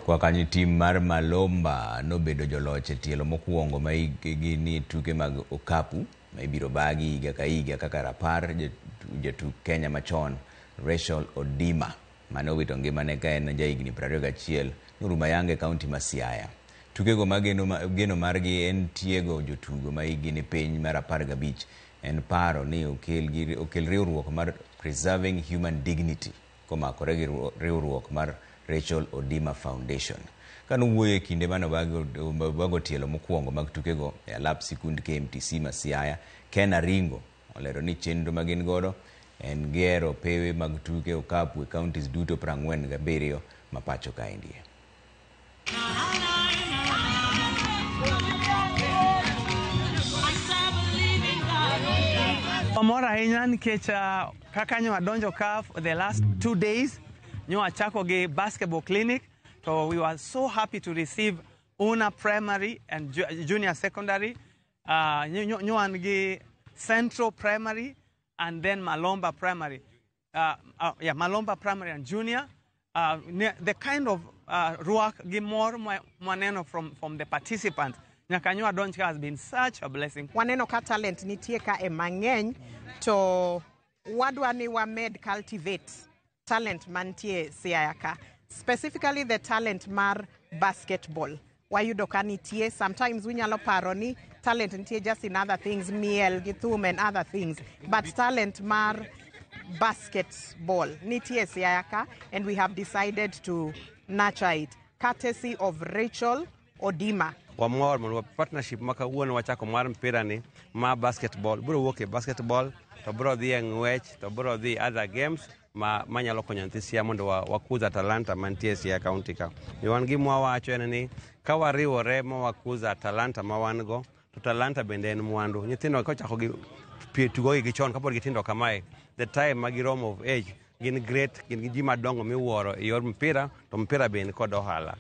Kwa kanyo, tim mar Malomba nobedo joloch e tielo mokwongo ma hikgi ni tuke mag okapu ma ibiro bagi higa ka higa kaka rapar jatuk Kenya machon Rachel Odima mane owito ngimane ka en jahigni 21 norumo ayanga e kaunti ma Siaya. Tukego ma geno margi en tiego jotugo ma hikgi ni piny mar 15 en paro ni okel riwruok mar Preserving Human Dignity komakore gi riwruok mar Rachel Odima Foundation. Kanowuoyo e kinde mane obago tielo mokwongo mag tukego e alap sikund KMTC ma Siaya, Ken Aringo olero ni chenro ma gin godo en gero pewe mag tuke okapu e counties duto 47 ma pacho kaendi. Wamor ahinya nikech kaka nyo wadonjo ka for the last 2 days, nyo wachako gi basketball clinic, to we were so happy to receive Una Primary and Junior Secondary, nyo wan gi Central Primary and then Malomba Primary, yeah, Malomba Primary and Junior. The kind of rwak gi mor mwaneno from the participants nyaka nyo wadonj ka has been such a blessing. Waneno ka talent nitie ka e mang'eny, to wadwa ni wamed cultivate talent mantie Siaya ka, specifically the talent mar basketball. Wayudo ka nitie. Sometimes winyalo paro ni talent nitie just in other things, miel gi thum and other things, but talent mar basketball nitie Siaya ka, and we have decided to nurture it courtesy of Rachel Odima. Wamor mondo partnership ma kawuono wachako mar mpira ni ma basketball biro wuok e basketball to biro dhi e ng'wech to biro dhi other games ma manyalo konyo nyithi Siaya mondo wakuza talanta mantie e Siaya County ka. Wan gima wawacho en ni ka wariwore ma wakuza talanta ma wan go, to talanta bende en mwandu. Nyithindo kochako gi tugo gi chon kapod gitindo kamae, the time ma giromo of age, gin great, gin gi ji madongo miwuoro e yor mpira, to mpira be en kod ohala.